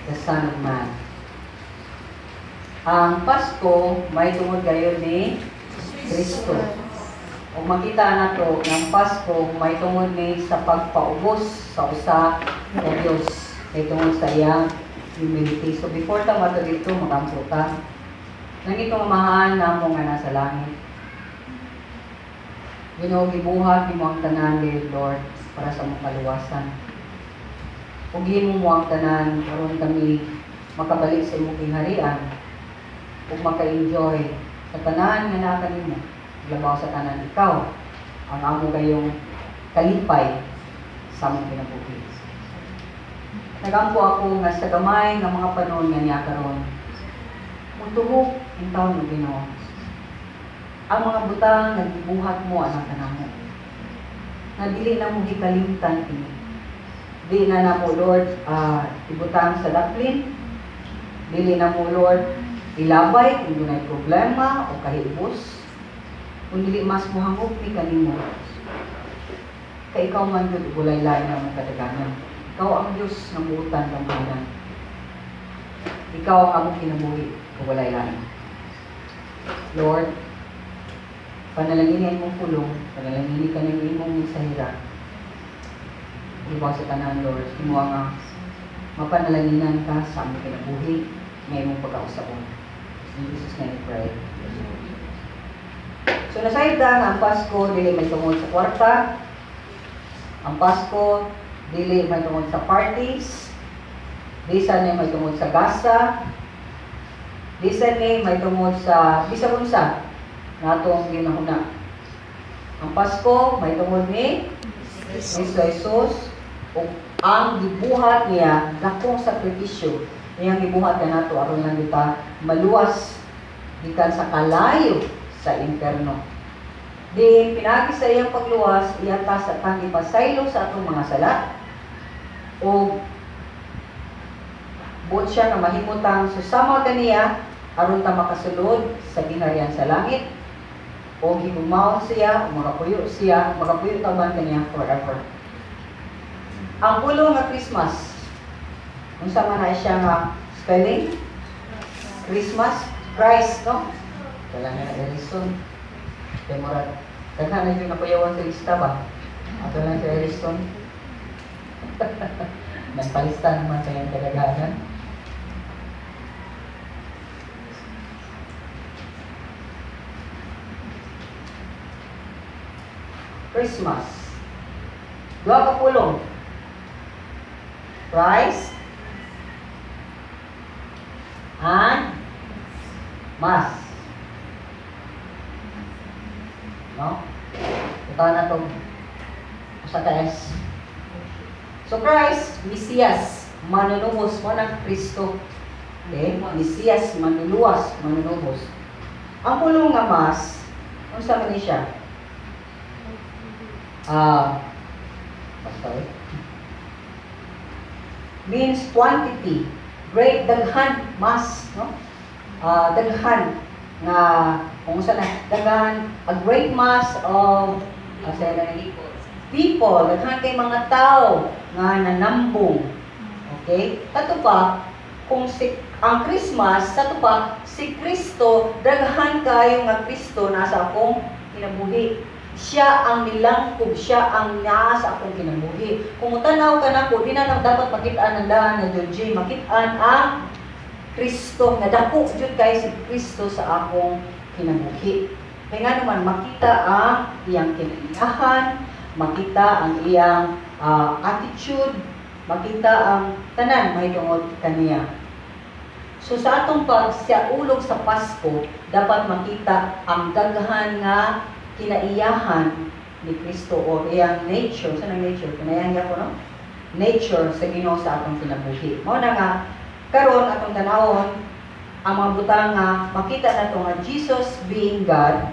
the Son of Man. Ang Pasko may tungod gayon ni Kristo. Ug makita nato nga ang Pasko may tungod ni sa pagpaubos sa usa ka Dios, may tungod sa iyang humility. So before ta mato dito, magampo ta. Langitnong Amahan namo nga nasa langit. Ginoo, gibuhat nimo ang tanan, dear Lord, para sa among kaluwasan. Ug gihimo mo ang tanan aron kami makabalik sa imong gingharian ug maka-enjoy sa tanan nga naa kanimo. Labaw sa tanan, ikaw ang amo gayong kalipay sa among kinabuhi. Nagampo ako nga sa gamay nga mga panon nga niya karon, mutuhok intawon mo, Ginoo, ang mga butang nga gibuhat mo alang kanamo. Nga dili na mo gikalimtan kini. Di na namo, Lord, ibutang sa daplin. Dili na mo, Lord, ilabay kung dunay problema o kahibos. Kung dili mas mohangop mi kanimo. Kay ikaw man gyud walay lain nga among kadaganan. Ikaw ang Dios nga buotan gamhanan. Ikaw ang among kinabuhi ug walay lain. Lord, panalangini ang imong pulong, panalangini kaning imong mensahera. Ibaw sa tanan, Lord, himo nga mapanalanginan ka sa among kinabuhi nga imong pagkausabon. In Jesus' name we pray. So nasayod ta nga ang Pasko dili may tungod sa kwarta. Ang Pasko dili may tungod sa parties. Bisan ni may tungod sa gasa. Bisan ni may tungod sa bisan unsa nga atong ginahuna. Ang Pasko may tungod ni Kristo Jesus ug ang gibuhat niya, dakong sakripisyo niyang gibuhat kanato aron lang kita maluwas gikan sa kalayo sa imperno. Di pinaagi sa iyang pagluwas, iya ta sa tang ipasaylo sa atong mga sala ug buot siya nga mahimutang susama kaniya aron ta makasulod sa gingharian sa langit o higugmaon siya o makapuyo siya, makapuyo ta uban kaniya forever. Ang pulong nga Christmas, unsa man na siya nga spelling? Christmas, Christ, no? Wala na na reason. Kay murag daghan na yung nakuyawan sa lista ba? Ato lang si Harrison. Nagpalista naman sa iyang kadaghanan. Christmas. Duha ka pulong. Christ and Mass. No? Ito na itong usa ka S. So Christ, Mesiyas, manunubos mo ng Kristo. Okay? Mesiyas, manluluwas, manunubos. Ang pulong nga Mass, unsa man ni siya? Basta eh. Means quantity, great, daghan, mass, no? Daghan nga kung saan na daghan, a great mass of sa na people, daghan kay mga tao nga nanambong. Okay? Kato pa kung si ang Christmas, sa pa si Kristo, daghan kayo nga Kristo nasa akong kinabuhi. Siya ang nilangkob, siya ang naa sa akong kinabuhi. Kung mutanaw ka nako, di na lang dapat makitaan ang daan na John J. Makitaan ang Kristo, nga dako jud kay si Kristo sa akong kinabuhi. Kaya nga naman, makita ang iyang kinaiyahan, makita ang iyang attitude, makita ang tanan mahitungod kaniya. So sa atong pagsiaulog sa Pasko, dapat makita ang daghan nga kinaiyahan ni Kristo o iyang nature, sa nang nature, kinaiyahan niya ko, no? Nature sa Ginoo sa atong kinabuhi. Mao na nga karon atong tanawon ang mga butang nga makita nato nga Jesus being God,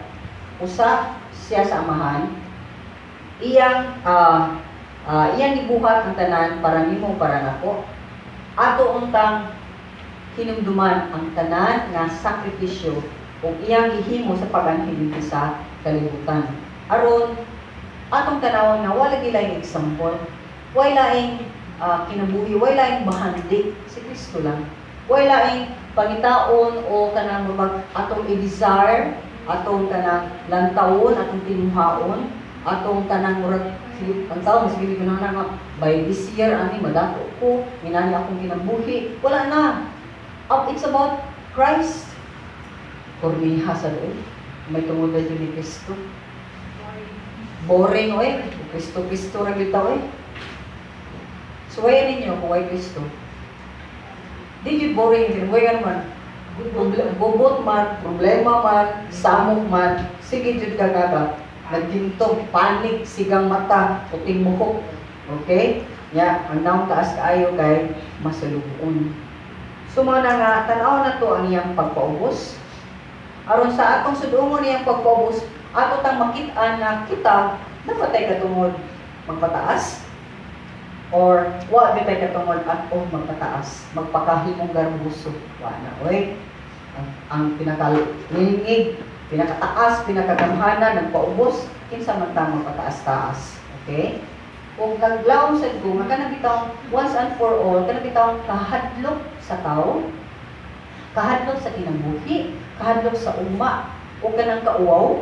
usa siya sa Amahan, iyang gibuhat ang tanan para nimo, para nako. Ato untang hinumduman ang tanan nga sakripisyo ug iyang gihimo sa pag-anhi dinhi sa kalibutan. Aron atong tanawon nga wala gilaing example, way laing kinabuhi, way laing bahandi, si Kristo lang. Way laing pangitaon o kanang murag atong i-desire, atong kanang lantawon, atong tinguhaon, atong kanang murag sige, ang tao mas ko na nga by this year ani madato ko, minani akong kinabuhi. Wala na. Up, it's about Christ. Korniha sa doon. May tungod na ni Kristo. Boring, oy. Kristo, Kristo ra gyud ta, oy. Suwayan ninyo kung way Kristo. Di gyud boring din, way ano man. Gubot man, problema man, samok man, sige jud ka kaka. Nagginto, panik, sigang mata, puting buhok. Okay? Ya, ang naong taas kaayo kay masalubon. So mao na nga tan-aw na to ang iyang pagpaubos. Aron sa atong sudungon niyang pagpaubos, ato tang makit-an na kita dapat tay katungod magpataas or wa di tay katungod at o magpataas, magpakahimong garbuso. Wa na oy. Ang pinakalingig, pinakataas, pinakagamhanan, nagpaubos, kinsa man ta magpataas-taas. Okay? Ug naglaom sad ko nga kanang bitawng once and for all, kanang bitawng kahadlok sa tao, kahadlok sa kinabuhi, kahadlok sa uma, o kanang kauwaw,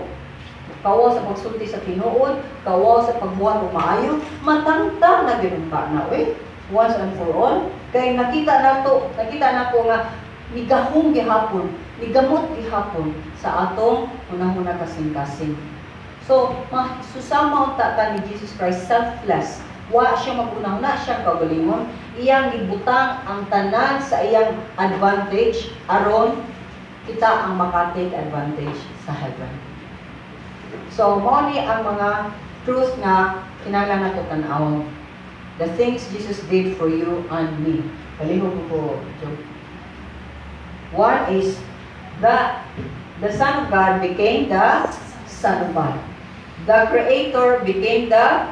kauwaw sa pagsulti sa tinuod, kauwaw sa pagbuhat og maayo, matangta na gyud unta na oy. Once and for all, kay nakita nato, nakita nako nga nigahom gihapon, nigamot gihapon sa atong hunahuna kasing-kasing. So, masusama unta ta ni Jesus Christ, selfless. Wa siya mag-unahuna siya kaugalingon. Iyang gibutang ang tanan sa iyang advantage aron kita ang maka-take advantage sa heaven. So, mao ni ang mga truth nga kinahanglan nato tan-awon. The things Jesus did for you and me. Palihog ko po, Joe. One is the Son of God became the Son of Man. The Creator became the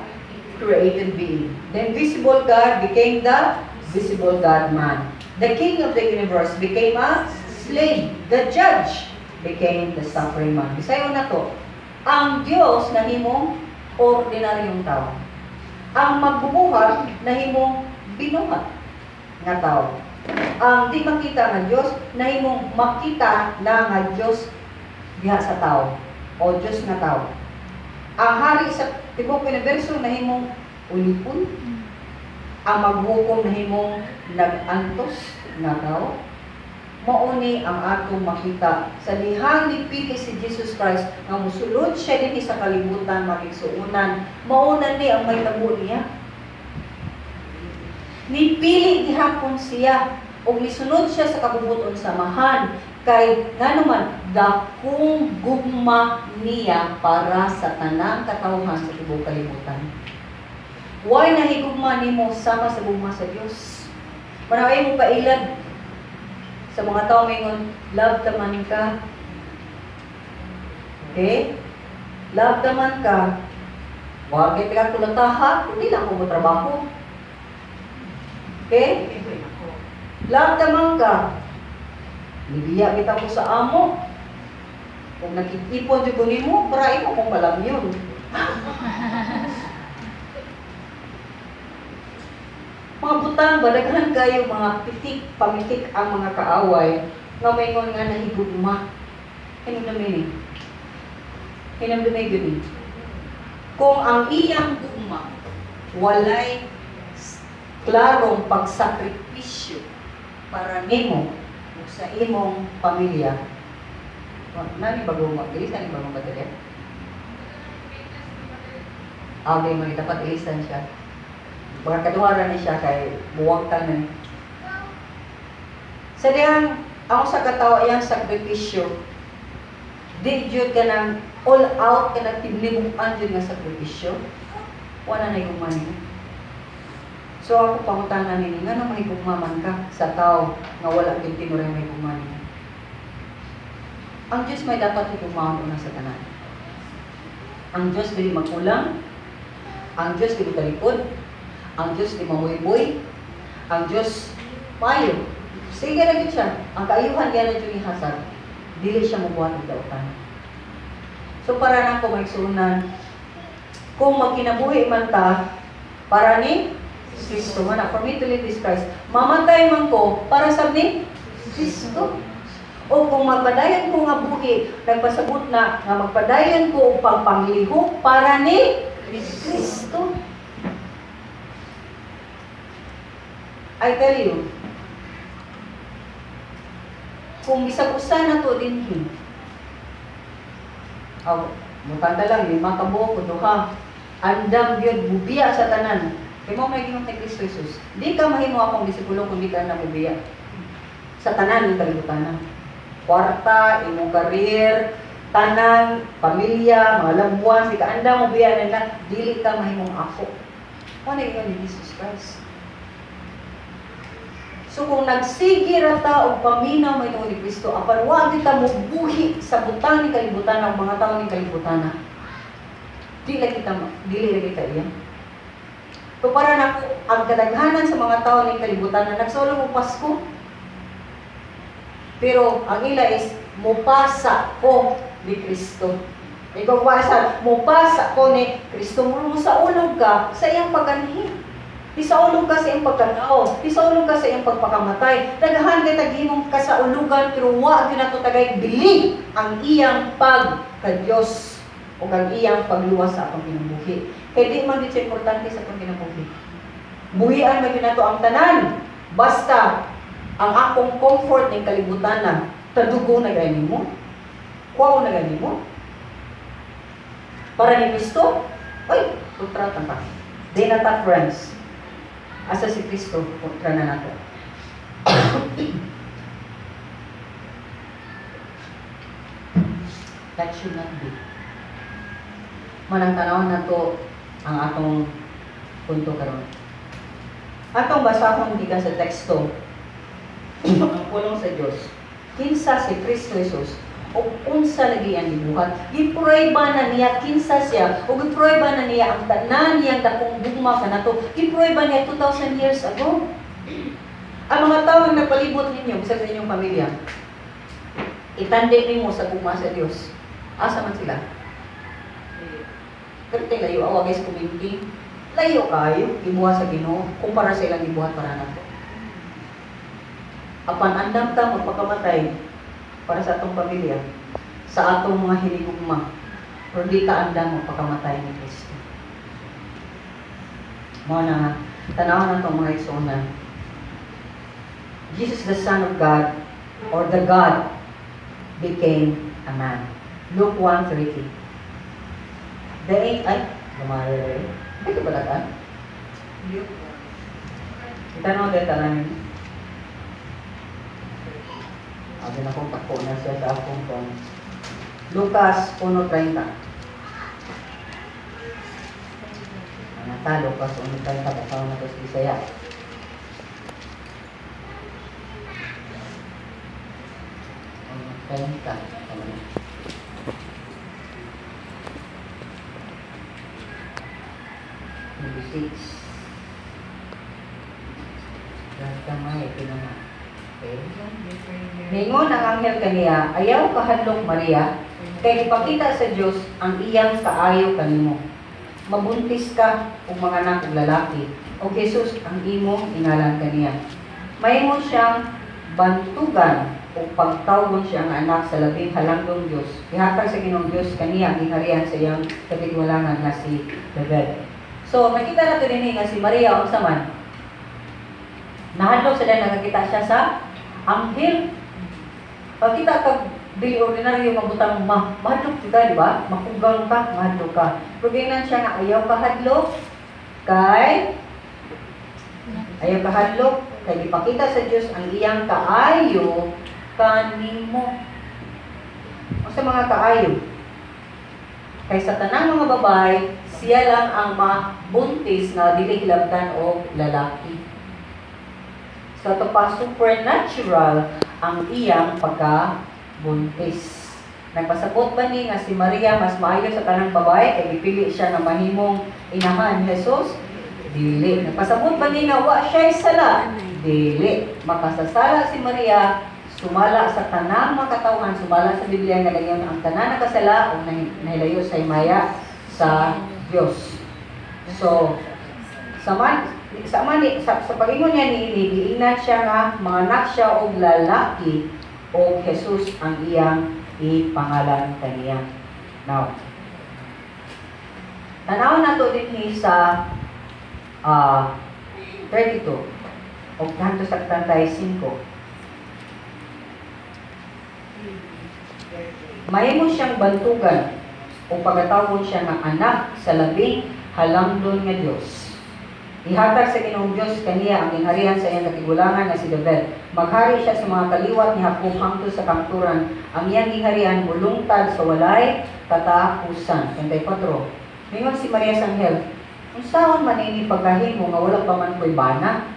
created being. The invisible God became the visible God man. The King of the universe became a slave. The judge became the suffering man. Bisayo na to. Ang Diyos nahimong ordinaryong tao. Ang magbubuhat nahimong binuhat nga tao. Ang di makita nga Diyos nahimong makita na nga Diyos diha sa tao o Diyos nga tao. Ang hari sa tibuok universo nahimong ulipon. Ang maghukom nahimong nag-antos nga tao. Mao ni ang atong makita sa dihang nipili si Jesus Christ nga mosulod siya dinhi sa kalibutan makigsuonan. Mao na ni ang mahitabo niya. Nipili gihapon siya ug nisunod siya sa kabubut-on sa Amahan kay ngano man dakong gugma niya para sa tanang katawhan sa tibuok kalibutan. Way nahigugma nimo sama sa gugma sa Dios. Manaway mo pailad sa mga tao mingon, "Love ta man ka." Okay? Love ta man ka. Wag ka kulataha, kundi lang ko mo trabaho. Okay? Love ta man ka. Nibiya kita ko sa amo. Kung nakikipon jud ko nimo, para imo kong palamyon. Mga butang ba, daghan kayo mga pitik, pamitik ang mga kaaway nga maingon nga nahigugma. Hinumdumi ni. Hinumdumi gyud ni. Kung ang iyang gugma walay klarong pagsakripisyo para nimo ug sa imong pamilya, nani bagong ilisan ni bagong baterya? Ah, okay, mo dapat ilisan siya. Baka kaduha ni siya kay buwag ta na. Sa dihang ang sa katawo iyang sakripisyo, di jud ka ng all out ka ng tinlibukan jud nga sakripisyo, wala na yung money. So ako pangutana nini, ngano mahigugma man ka sa tao nga wala gyud tinuray mahigugma nimo? Ang Diyos may dapat higugmaon una sa tanan. Ang Diyos dili magkulang, ang Diyos dili talikod, ang Diyos di mamuyboy, ang Diyos maayo. Sige na gyud siya. Ang kaayuhan niya na jud ihasag. Dili siya mobuhat og dautan. So para nako, mga igsuonan, kung magkinabuhi man ta para ni Kristo man na. For me to live is Christ. Mamatay man ko para sa ni Kristo. O kung magpadayon ko nga buhi, nagpasabot na nga magpadayon ko og pagpanglihok para ni Kristo. I tell you, kung bisag usa na to dinhi, aw, mutanda lang, lima ka buok o duha, andam gyud mubiya sa tanan. Kay mao may giingon ni Kristo Jesus, "Di ka mahimo akong disipulo kung di ka na mubiya sa tanan ng kalibutan." Kwarta, imong career, tanan, pamilya, mga loved ones, di ka andam mubiya nila, dili ka mahimong ako. Mao na ingon ni Jesus Christ. So kung nagsige ra ta og paminaw may ni Kristo, apan wa kita mobuhi sa butang ni kalibutan ang mga tawo ni kalibutan, dili ra kita iya. So para nako, ang kadaghanan sa mga tao ni kalibutan na nagsulong og Pasko. Pero ang ila is mupasa ko ni Kristo. Ikaw sa mupasa ko ni Kristo, mo sa ulog ka sa iyang paganhi. Isaulog ka sa iyang pagkatao. Isaulog ka sa iyang pagpakamatay. Daghan kay tagimong kasaulugan, pero wa gyud nato tagay believe ang iyang pagka-Dios o ang iyang pagluwas sa atong kinabuhi. Kay di man gyud siya importante sa atong kinabuhi. Buhian man gyud nato ang tanan. Basta ang akong comfort ning kalibutan na tadugo na gani mo. Kuha na gani mo. Para ni Kristo, ay, kontra ta ka. Di na ta friends. Asa si Kristo, kontra na nato. That should not be. Manang tanawon nato ang atong punto karon. Atong basahon gikan sa teksto ang pulong sa Dios. Kinsa si Kristo Jesus o unsa lagi ang gibuhat? Giprueba na niya kinsa siya o giprueba na niya ang tanan niyang dakong gugma kanato. Giprueba niya 2,000 years ago. Ang mga tao nga nagpalibot ninyo, bisag sa inyong pamilya, itandi nimo sa gugma sa Dios. Asa man sila? Pero layo awa guys community. Layo kayo gibuhat sa Ginoo kumpara sa ilang gibuhat para nato. Apan andam ta magpakamatay para sa atong pamilya, sa atong mga hinigugma, pero di ta andam magpakamatay ni Kristo. Mao na tanaw na itong mga igsuonan. Jesus, the Son of God, or the God, became a man. Luke 1:30. The eight, ay, lumaya rin. Ito ba lahat? Itanaw din tanan. Sabi na kong tako na siya sa akong phone. Lucas 1:30. Ano ta, Lucas 1:30, kasama na to sa Bisaya. 1:30. Tama na. 26. Gamay, ito na nga. Okay. Ningon ang anghel kaniya, "Ayaw kahadlok, Maria, kay ipakita sa Dios ang iyang kaayo kanimo. Mabuntis ka ug manganak og lalaki, ug Jesus ang imong ingalan kaniya. Mahimo siyang bantugan ug pagtawgon siya ang anak sa Labing Halangdong Dios. Ihatag sa Ginoong Dios kaniya ang gingharian sa iyang katigwalangan nga si David." So, nakita nato dinhi nga si Maria unsa man? Nahadlok sa dahil nakakita siya sa anghel. Pagkita kag dili ordinaryo nga butang, ma mahadlok ka, di ba? Makugang ka, mahadlok ka. Pero giingnan siya nga ayaw kahadlok kay ayaw kahadlok kay gipakita sa Dios ang iyang kaayo kanimo. Unsa mga kaayo? Kay sa tanang mga babae, siya lang ang mabuntis na dili hilabtan og lalaki. So ito pa, supernatural ang iyang pagkabuntis. Nagpasabot ba ni nga si Maria mas maayo sa tanang babae kay gipili siya nga mahimong inahan ni Jesus? Dili. Nagpasabot ba ni nga wa siya sala? Dili. Makasasala si Maria sumala sa tanang mga katawhan, sumala sa Biblia nga dayon ang tanan nakasala o nahilayo sa himaya sa Dios. So, saman Sa man ni sa pag-ingon niya niini, giingnan siya nga manganak siya og lalaki og Jesus ang iyang ipangalan kaniya. Now, tanaw nato dinhi sa 32 og ngadto sa 35. Mahimo siyang bantugan o pagatawgon siya nga anak sa Labing Halangdon nga Dios. Ihatag sa Ginoong Dios kaniya ang gingharian sa iyang katigulangan nga si David. Maghari siya sa mga kaliwat ni Jacob hangtod sa kamatuoran. Ang iyang gingharian mulungtad sa walay katapusan. 34. Mingon si Maria sa anghel, "Unsaon man ini pagkahimo nga wala pa man ko'y bana?"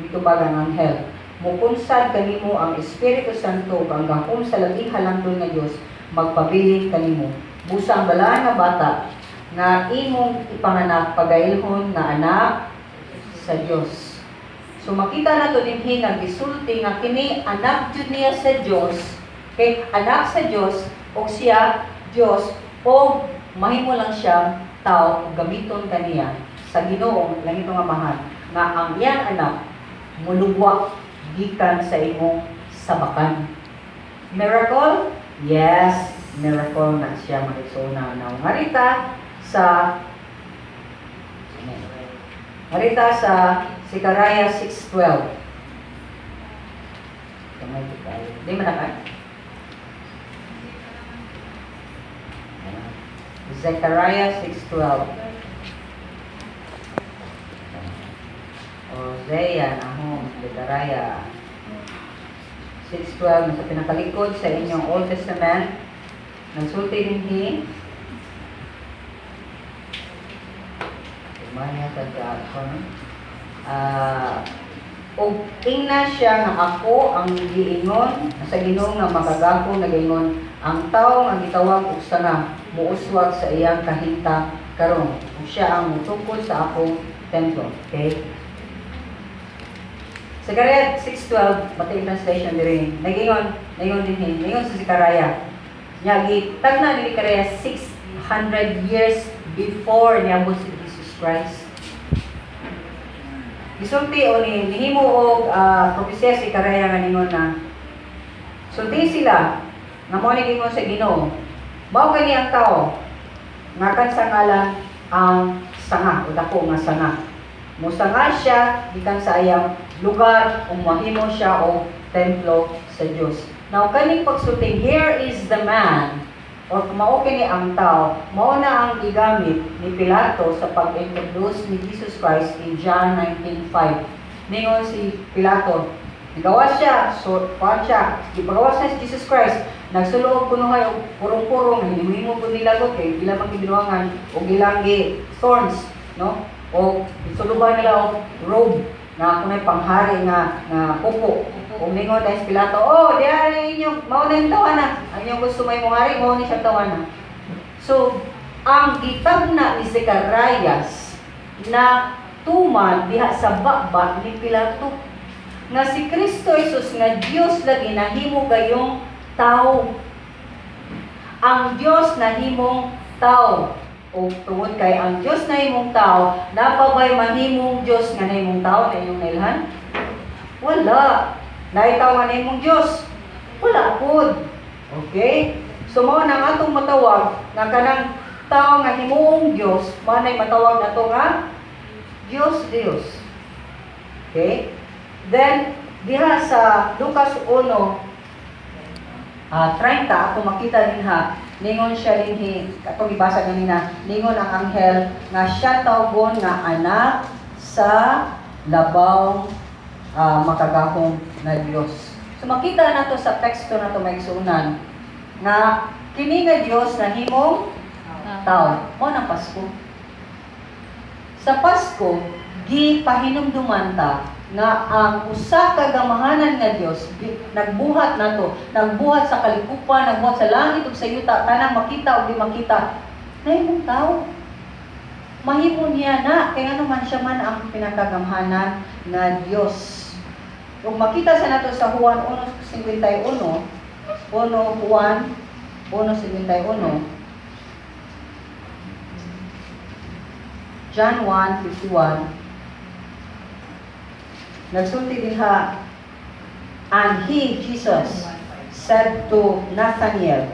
Mitubag ang anghel, "Mukunsad kanimo ang Espiritu Santo ug ang gahom sa Labing Halangdon nga Dios magpabilin kanimo. Busa ang balaan nga bata nga imong ipanganak pagailhon nga anak sa Dios." So makita nato dinhi nga gisulti nga kini anak jud niya sa Dios, kay anak sa Dios og siya Dios og mahimo lang siya tao ug gamiton kaniya sa Ginoo langit nga Amahan nga ang iyang anak mulugwa gikan sa imong sabakan. Miracle? Yes, miracle na siya, mga igsoon. Now, ngarita sa Zechariah 6:12. Gamay kita. Di man na ka? Zechariah 6:12. Hosea, Nahum, Zechariah 6:12, nasa pinakalikod sa inyong Old Testament. Nagsulti dinhi. Kumanya sa ako, no? Ug ingna siya nga ako ang giingon sa Ginoo nga makagagahom, nagaingon, ang tawo nga gitawag og sanga muuswag sa iyang kahintang karon ug siya ang mutukod sa akong templo. Okay? Zechariah 6:12, mati translation diri. Nagingon dinhi, ningon sa Zechariah. Nya gitagna ni Zechariah 600 years before niabot si Jesus Christ. Gisulti o ni nihimo og propesya si Zechariah nga ningon na sulti sila nga mao ni gingon sa Ginoo. Mao kani ang tao nga kan sa ngalan ang sanga o dako nga sanga. Musanga siya gikan sa iyang lugar ug mahimo siya og templo sa Dios. Now kaning pagsulti, "Here is the man," or mao kini ang tao, mao na ang gigamit ni Pilato sa pag-introduce ni Jesus Christ in John 19:5. Ningon si Pilato, nagawas siya, so kuan siya, gipagawas na si Jesus Christ, nagsulo og kunuhay og purong-purong, hinimo pud nila kay ila man gibinuangan og ilang gi thorns, no? O suluban nila og robe na kunay panghari nga kuko. Ug ningon dahil si Pilato, "Oh, diha na inyong, mao na yung tawana. Ang inyong gusto may mong hari, mao ni siyang tawana." So, ang gitagna ni Zacarias na tuman diha sa baba ni Pilato nga si Kristo Jesus nga Dios lagi nahimo gayong tao. Ang Dios nahimong tao. O tungod kay ang Dios nahimong tao, napabay mahimong Dios nga nahimong tao na inyong nailhan? Wala. Naay tao nga nahimong Dios? Wala pud. Okay? So mao nang atong matawag nga kanang tao nga himuong Dios, mao nay matawag nato nga Dios Dios. Okay? Then diha sa Lucas 1 30, ako makita dinha, ningon siya dinhi katong gibasa ganina, ningon ang anghel nga siya tawgon nga anak sa Labaw Makagahom na Dios. So makita nato sa teksto nato, mga igsuonan, nga kini nga Dios nahimong tao. Mao nang Pasko. Sa Pasko, gipahinumduman ta nga ang usa ka gamahanan nga Dios nagbuhat nato, nagbuhat sa kalikupan, nagbuhat sa langit ug sa yuta, tanang makita ug di makita, nahimong tao. Mahimo niya na kay ngano man siya man ang pinakagamhanan nga Dios. Ug makita sa nato sa Juan 1:51, 1 Juan 1:51, John 1:51. Nagsulti dinha, "And he, Jesus, said to Nathaniel,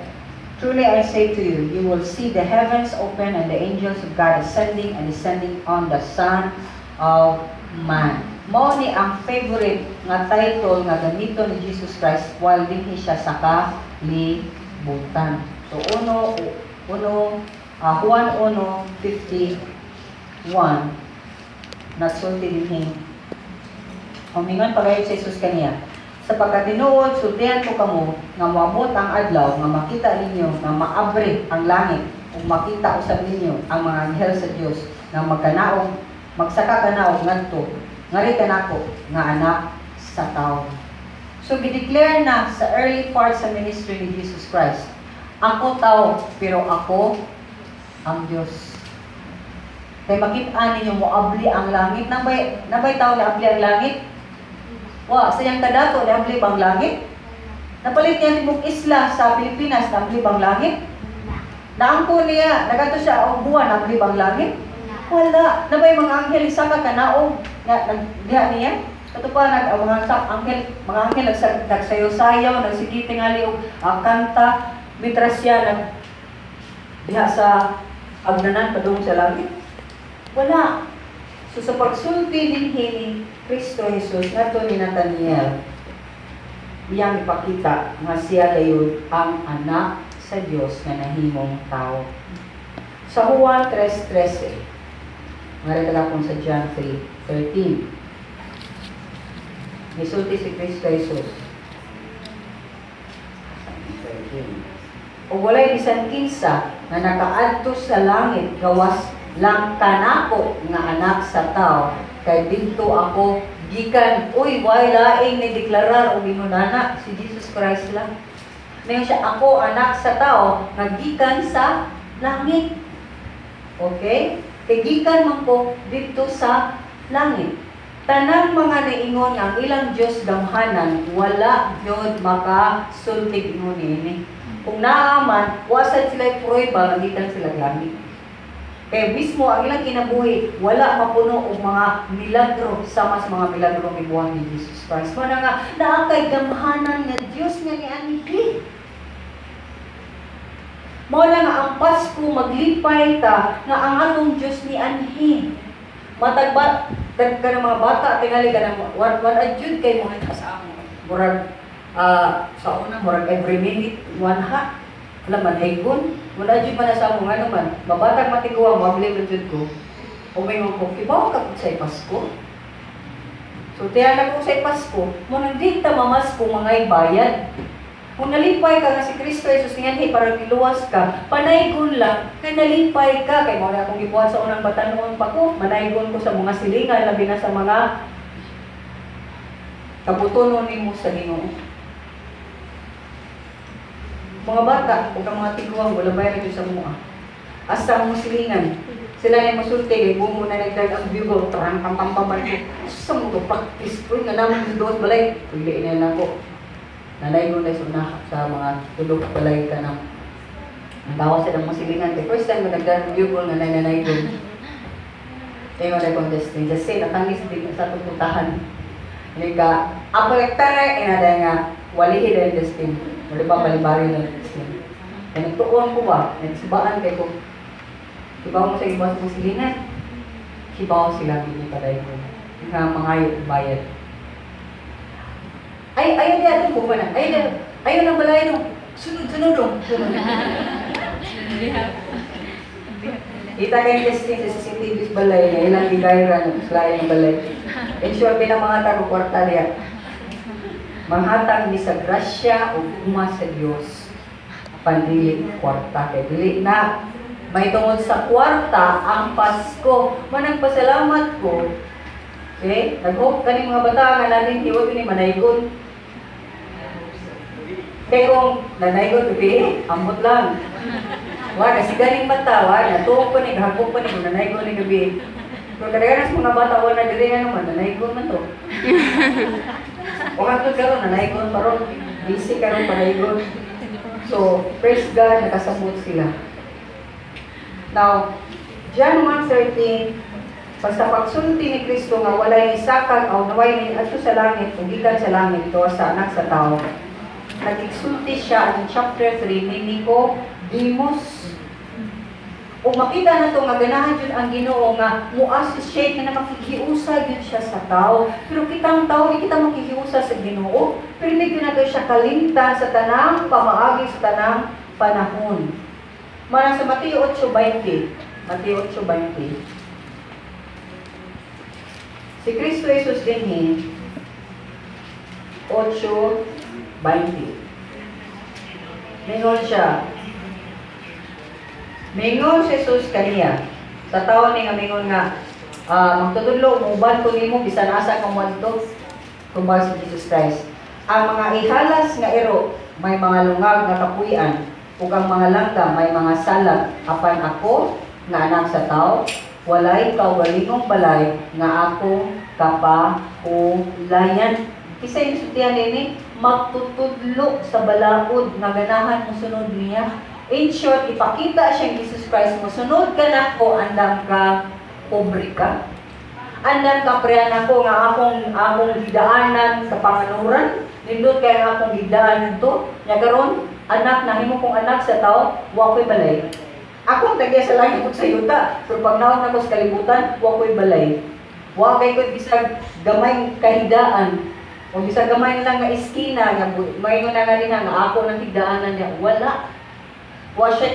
'Truly I say to you, you will see the heavens open and the angels of God ascending and descending on the Son of Man.'" Mao ni ang favorite nga title nga gamito ni Jesus Christ while dinhi siya sa kalibutan. So uno, uno, Juan 1:51, nagsulti dinhi. Umingon pagayon si Jesus kaniya, "Sapagkat tinuod, sultihan ko kamo nga moabot ang adlaw nga makita ninyo nga maabri ang langit ug makita usab ninyo ang mga anghel sa Dios nga magkanaog, magsaka kanaog ngadto ngari kanako nga Anak sa Tawo." So gideclare na sa early part sa ministry ni Jesus Christ, "Ako tao, pero ako ang Dios." Kay makita ninyo moabli ang langit. Nabay tao na abli ang langit? Wa, sa iyang kadato, naabli bang langit? Napalit niya tibok isla sa Pilipinas, naabli bang langit? Naangko niya, nagadto siya og buwan, naabli bang langit? Wala. Nabay mga anghel isa ka kanaog nga nagdiha niya? Kato pa nag ang mga anghel, mga anghel nagsayaw-sayaw, nagsige tingali og kanta, mitras siya nag diha sa agnanan padung sa langit. Wala. So sa pagsulti dinhi ni Kristo Jesus ngadto ni Nathaniel, iyang ipakita nga siya gayud ang Anak sa Dios nga nahimong tao. Sa Juan 3:13, nga rin sa John 3:13, misulti si Kristo Jesus. 13. "Ug walay bisan kinsa nga nakaadto sa langit gawas lang kanako nga Anak sa Tao kay didto ako gikan." Uy, way laing ni deklarar og ingon ana, si Jesus Christ lang. Ngayon siya, "Ako Anak sa Tao nga gikan sa langit." Okay? Kay gikan man ko didto sa langit. Tanang mga naingon nga ang ilang Dios gamhanan, wala gyud makasultig ingon niini. Kung naa man, wa sad sila pruweba nga gikan sila langit. Kaya mismo ang ilang kinabuhi, wala mapuno og mga milagro sama sa mga milagro gibuhat ni Jesus Christ. Mao na nga naa kay gamhanan nga Dios nga nianhi. Mao na nga ang Pasko, maglipay ta nga ang atong Dios nianhi. Matag ba tag ka ng mga bata tingali ka ng one one adjud kay mo sa amo. Murag sa una, murag every minute one ha. Wala man haygon. Wala jud man na sa amo, ngano man. Mabatag matiguang mabli man jud ko. Umingon ko, "Kibaw ka kung sa'y Pasko?" So, tiyan ko sa'y Pasko, mo nang di ta mamasko mga bayad. Kung nalipay ka nga si Kristo Jesus nianhi para giluwas ka, panaygon lang, kay nalipay ka. Kay mao na akong gibuhat sa unang batanon pa ko, manaygon ko sa mga silingan, labi na sa mga kabutonon nimo sa Ginoo. Mga bata, ug ang mga tiguang, wala bayad sa mua. Asa mo silingan, sila ni mosulti, kay buong mo na nagdag ang bugle, tarang pam pam pam pam. Sa mo to practice ko, nga naman sa doon balay, pili na lang ko. Nanaygon na sa una sa mga tulog balay ka ng ang gawa sa mga silingan. Kay first time mo nagdag ang bugle nga nanaygon. Kaya mo na contest ni Just say, natangis din sa tututahan. Hindi ka, ako nagtare, inada nga, walihi din Justin. Wala pa balibari na Justin. Kaya nagtuon ko ba, nagsibaan kay ko, kibaw mo sa iba sa mga silingan. Kibaw sila, hindi pa dahil ko. Nga mga bayad. Ay, ayaw niya itong buwan na. Ayaw niya, ayaw ng balay no. Sunod, sunod, oh. Sunod. Kita kay Justin sa CCTV sa balay niya, ilang gigayra ng slay ng balay. In short, mga tago kwarta niya. Manghatag ni sa grasya o gugma sa Dios. Pandili kwarta kay dili na may tungod sa kwarta ang Pasko. Manang pasalamat ko. Okay? Nag-hope kani mga bata nga natin hiwag ni manaygon. Kay kung nanaygon gabi, ambot lang. Wa na si galing bata, wa na tuok pa ni gahapon pa ni kung nanaygon ni gabi. Pero kadaghanan sa mga bata wa na diri nga naman nanaygon man to. O hangtod karon nanaygon pa ron. Busy karon panaygon. So, praise God, nakasabot sila. Now, John 1:13, Basta pagsulti ni Kristo nga walay nisakag o naway ni adto sa langit o gikan sa langit to sa Anak sa Tao. Nag-exulti siya ang chapter 3 ni Nicodemus. O makita na to nga ganahan jud ang Ginoo nga mo-associate nga na makikiusa gyud siya sa tao. Pero kitang tao, di kita makikiusa sa Ginoo. Pero hindi gyud nato siya kalimtan sa tanang pamaagi, sa tanang panahon. Mana sa Mateo 8:20. Mateo 8:20. Si Kristo Jesus dinhi 8:20. Mingon siya. Mingon si Jesus kaniya. Sa tao ni nga mingon nga magtutudlo, muuban ko nimo bisan asa ka moadto. Tumbal si Jesus Christ. "Ang mga ihalas nga iro may mga lungag nga kapuy-an ug ang mga langgam may mga salag, apan ako nga Anak sa Tao walay kaugalingong balay nga akong kapahulayan." Kinsa yung sultihan nini? Magtutudlo sa balaod nga ganahan mo sunod niya. In short, ipakita siya Jesus Christ, mo sunod ka nako, andam ka, pobre ka. Andam ka prehan ako nga akong gidaanan sa panganuran. Nindot kay ang akong gidaanan to. Nya karon, anak nahimo kong Anak sa Tao, wa ko'y balay. Ako ang tagya sa langit ug sa yuta, pero pag naog nako sa kalibutan, wa ko'y balay. Wa kay ko'y bisag gamay kahidaan. O bisag gamay lang nga iskina nga maingon na nga din nga ako nang higdaanan niya, wala. Wa siya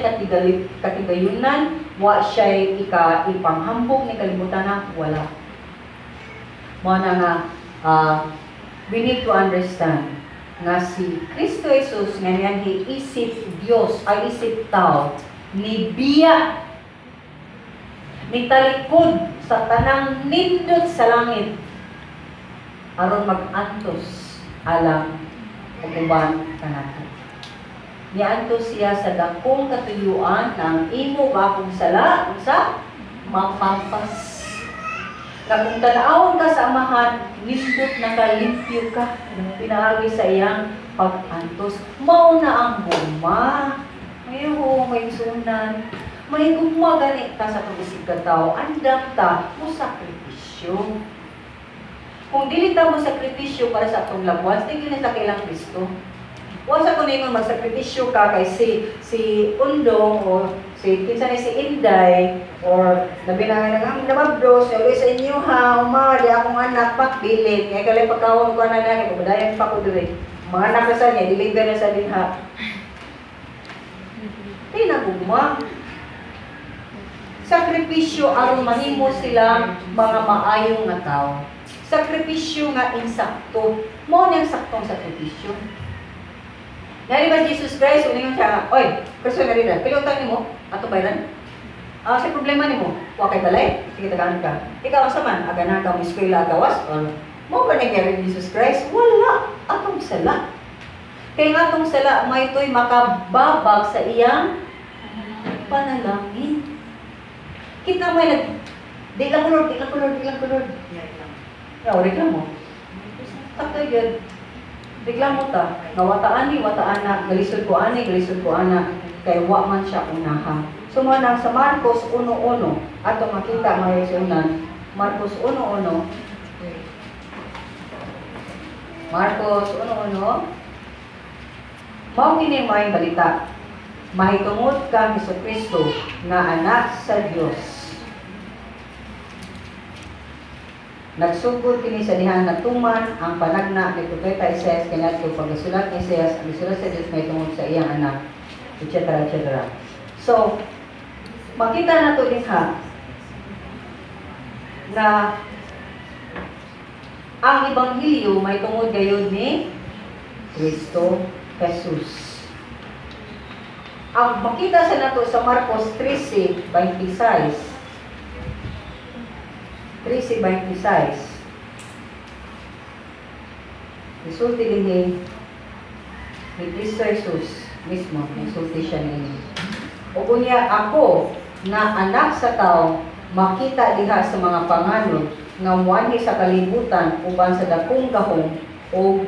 katigayunan, wa siya ipanghambog ni kalibutan na wala. Mao na nga we need to understand nga si Kristo Jesus nga niyan isip Dios ay isip tao, ni biya, ni talikod sa tanang nindot sa langit aron mag-antos alang ug uban kanato. Niantos siya sa dakong katuyuan nga ang imo ug akong sala unsa mapampas. Na kung tan-awon ka sa Amahan, nindot na ka, limpyo ka, pinaagi sa iyang pag-antos. Mao na ang gugma. Mayo, may sunan. May gugma gani ta sa pag-isip ka tao. Andam ta mo sakripisyo. Kung dili ta mo sakripisyo para sa atong loved ones, di na sa kailang Kristo. Wa sa kuno ingon magsakripisyo ka kay si Undong o si kinsa ni si Inday or labi na nga nang namabros uli sa inyo ha, uma di akong anak pakbilin kay kalay pagkaon ko na na kay padayon pa ko diri, mga anak na sa niya, deliver na sa dinha. Di na gugma. Sakripisyo aron mahimo sila mga maayo nga tao. Sakripisyo nga insakto. Mao niyang saktong sakripisyo. Nari ba Jesus Christ, uningon siya, "Oy, Kristo nga rin, pila utang nimo? Ato bayran? Ah, sa problema nimo, wa kay balay, sige tagaan ka. Ikaw asa man, aga na ka mo eskwela gawas?" Or, mao ba nangyari ni Jesus Christ? Wala, atong sala. Kay nga atong sala, may ito'y makababag sa iyang panalangin. Kita may nag, "Di lang ko, Lord, di lang ko, Lord, di lang ko, Lord." Ya, reklamo. Takto yun. Reklamo ta. Nga wataan ni, wataan na, galisod ko ani, galisod ko ana, kay wa man siya unaha. So mo nang sa Marcos 1.1, ato makita mga isunan, Marcos 1.1, Marcos 1.1, mao kini may balita mahitungod kang Kristo nga Anak sa Dios. Nagsugod kini sa dihang natuman ang panagna ni Propeta Isaias kaniadto pagkasulat ni Isaias ang gisulat sa Dios mahitungod sa iyang anak, etc. etc. So, makita nato dinha na ang ebanghelyo may tungod gayud ni Kristo Jesus. Ang makita sa nato sa Marcos 13:26, 13:26. Isulti din ni Kristo Jesus mismo, isulti siya niini. "Ug unya ako nga Anak sa Tao makita diha sa mga panganod nga muanhi sa kalibutan uban sa dakong gahom ug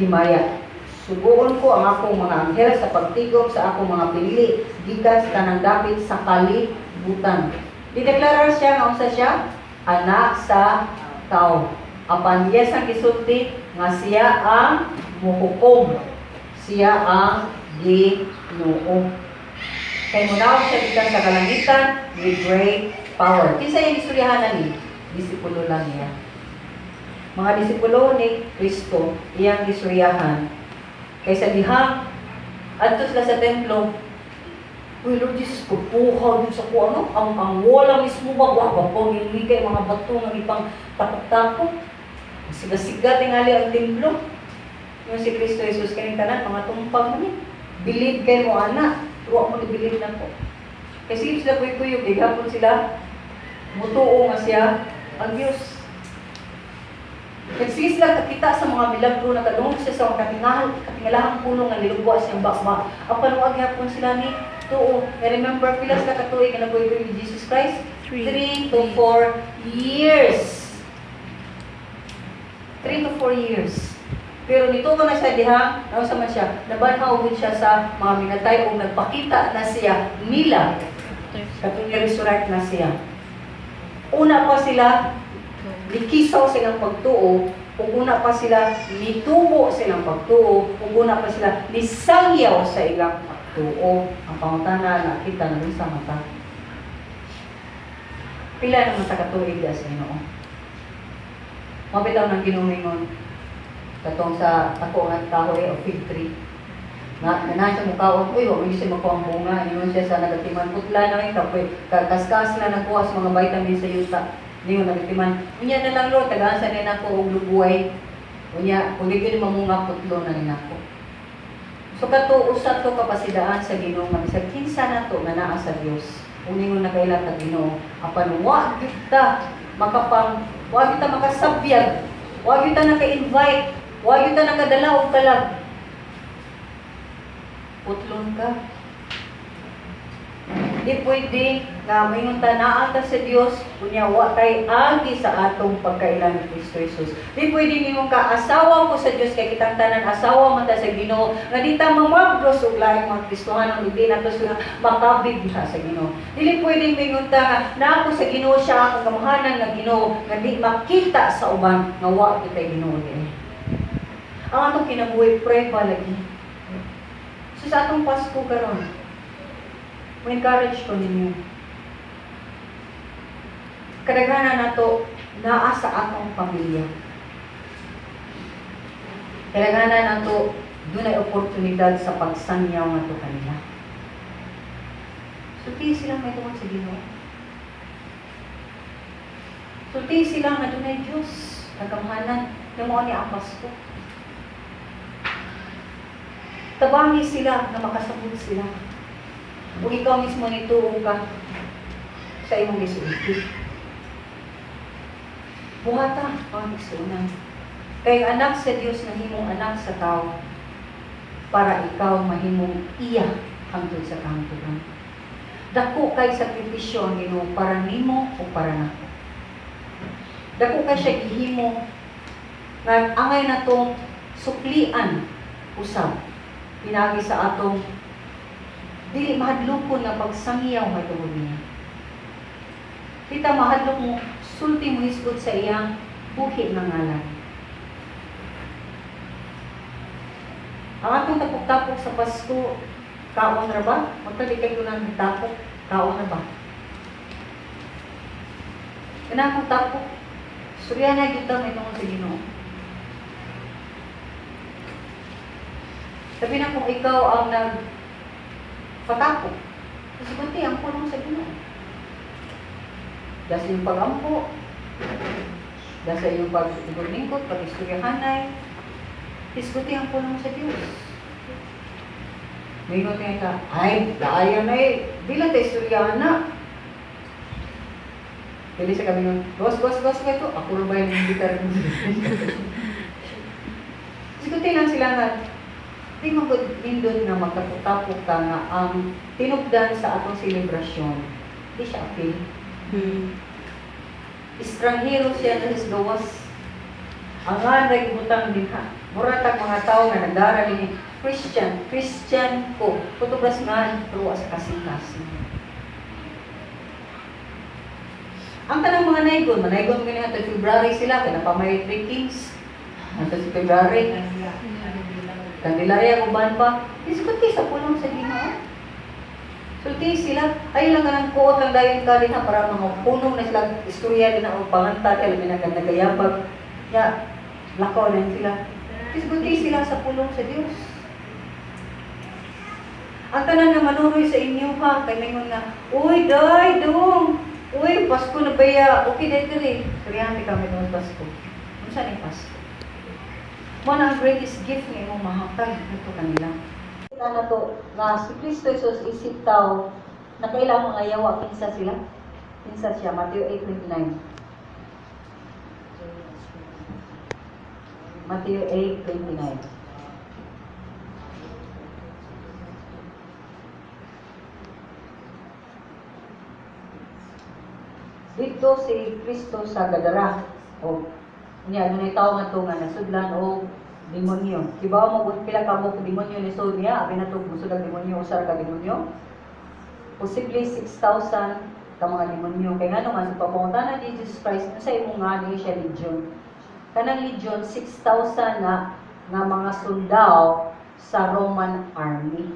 himaya. Suguon ko ang akong mga anghel sa pagtigom sa akong mga pinili gikan sa tanang dapit sa kalibutan." Gideklarar siya nga unsa siya? Anak sa tao. Apan iya sang gisulti nga siya ang muhukom. Siya ang Ginoo. Kay munaog siya gikan sa kalangitan with great power. Kinsa yung istoryahan ni? Disipulo lang niya. Mga disipulo ni Kristo, iyang gistoryahan. Kaysa dihang adto sila sa templo, "Uy, Lord Jesus, pagpuhaw dun sa ko, ano? Ang wala mismo ba? Wa ba po, kay mga bato nga ipang tapok-tapok. Siga-siga tingali ang templo." Yung si Kristo Jesus, "Kaning tanan, mga tumpag man ni. Believe kay mo, ana. Tuwa mo ni believe na ko." Kasi sila kuy-kuyog, gihapon sila mutuo nga siya ang Diyos. Nagsige sila kakita sa mga milagro, nakadungog siya sa katingalahang puno nga nilugwa siyang bakba. Apan wa gihapon sila ni tuo. Na remember, pila sila katuig nga nabuhi ni Jesus Christ? 3. 3 to 4 years. 3 to 4 years. Pero nito na siya diha, nausa man siya, nabanhaw gud siya sa mga minatay ug nagpakita na siya nila katong ni-resurrect na siya. Una pa sila nikisaw silang pagtuo, ug una pa sila nitubo silang pagtuo, ug una pa sila nisangyaw sa ilang pagtuo. Ang pangutana, nakita na rin sa mata. Pila naman sa katuig sa Ginoo? Mao bitaw ng Ginoo katong sa tako nga kahoy o fig tree. Nga na siya mukaon, "Uy, wa mo siya makuha ang bunga." Ingon siya sa nagatiman, "Putla na ay kapoy, kaskas na nagkuha sa mga vitamins sa yuta." Ningon nagatiman, "Unya na lang, Lord, tagaan sa nina ko og lubuay. Unya, kung di gyud mamunga, putlo na nako." So kato usa to kapasidaan sa Ginoo nga bisag kinsa nato nga naa sa Dios. Ug ningon na kaila ta Ginoo, apan wa gyud ta makapang wa gyud ta makasabyag, wa gyud ta naka-invite, wa gyud ta nakadala og kalag. Putlon ka. Di pwede nga maingon ta naa ta sa Dios unya wa tay agi sa atong pagkaila ni Kristo Jesus. Di pwede ningon ka asawa ko sa Dios kay kitang tanan asawa man ta sa Ginoo nga di ta mamabros og laing mga Kristohanon, hindi nato sila makabig diha sa Ginoo. Dili pwede mingon ta nga naa ko sa Ginoo, siya akong kamahanan nga Ginoo, nga di makita sa uban nga wa kitay Ginoo diri. Ang atong kinabuhi, prueba lagi. So sa atong Pasko karon, mo-encourage ko ninyo. Kadaghanan nato naa sa atong pamilya. Kadaghanan nato dunay oportunidad sa pagsangyaw ngadto kanila. Sulti sila may tungod sa Ginoo. Sulti sila nga dunay Dios, nagamahanan nga mao ni ang Pasko. Tabangi sila nga makasabot sila. Ug ikaw mismo nituo ka sa imong gisulti. Buhata ang igsuonan. Kay ang anak sa Dios nahimong anak sa tao para ikaw mahimong iya hangtod sa kahangturan. Dako kay sakripisyo ang Ginoo para nimo o para nako. Dako kay siya gihimo nga angay natong suklian usab pinaagi sa atong dili mahadlokon nga pagsangyaw mahitungod niya. Kita mahadlok mo sulti, mo hisgot sa iyang buhi nga ngalan. Ang atong tapok-tapok sa Pasko, kaon ra ba? Magtali kay kunan tapok, kaon ra ba? Kanang akong tapok, surya na kita may tungod sa Ginoo. Sabi na kung ikaw ang nag patapok, kasi kunti ang pulong sa Ginoo. Dahil sa iyong pag-ampo, dahil sa iyong pag-lingkod, pag-istoryahanay, hisguti ang pulong sa Diyos. Mingon niya ka, "Ay, daayan na eh, di lang tayo istoryahan na." Pili sa kami nun, "Boss, boss, boss, ito, ako rin ba yung hindi ka rin?" Hisguti lang sila nga, di mo nindot nga magtapok-tapok ka nga ang tinubdan sa atong selebrasyon, di siya apil. Estranghero siya na gawas. Ang nga nagbutang dinha. Mura tag mga tao nga nagdara ni Christian, Christian ko. Putubras nga pero sa kasing-kasing. Ang tanang mga naigon, manaigon gani hangtod February sila kay naa pa may Three Kings. Hangtod sa February. Candelaria uban pa. Isguti sa pulong sa Ginoo. Sulti sila. Ay lang kanang kuot lang dayon ka din ha, para mga punong na sila istorya din ang panganta kay labi na nagayabag. Ya, lakaw na sila. Isguti sila sa pulong sa Dios. Ang tanan nga manuroy sa inyo ha, kay maingon nga, "Uy, day, dong! Uy, Pasko na baya, okay day diri." Suryante kami doon Pasko. Unsa ni Pasko? Mo na ang greatest gift nga imong mahatag ngadto kanila. Kita na to nga si Kristo Jesus isip tao, nakailang mga yawa, kinsa sila? Kinsa siya? Matthew 8:29. Matthew 8:29. Dito si Kristo sa Gadara o niya dunay tawo nga nga nasudlan og demonyo. Kibaw mo kung pila ka buok demonyo ni sud niya, abi na to musud ang demonyo, usa ka demonyo. Posible 6,000 ka mga demonyo. Kay ngano man sa pagpangutana ni Jesus Christ, unsa imong nga ni siya legion. Kanang legion 6,000 na nga mga sundao sa Roman army.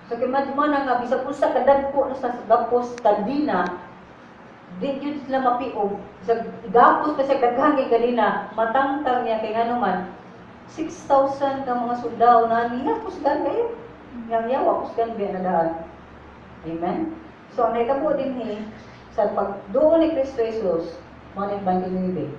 So kay mo na nga bisag usa ka dagko na sa gapos kadina, di yun sila mapiog. Sa gapos pa siya daghan kay ganina, matangtang niya kay ngano man 6,000 ka mga sundao na niya kusgan kayo. Yang yawa kusgan biya na daan. Amen? So ang nahitabo din ni sa pagduol ni Kristo Jesus, mo ni 29.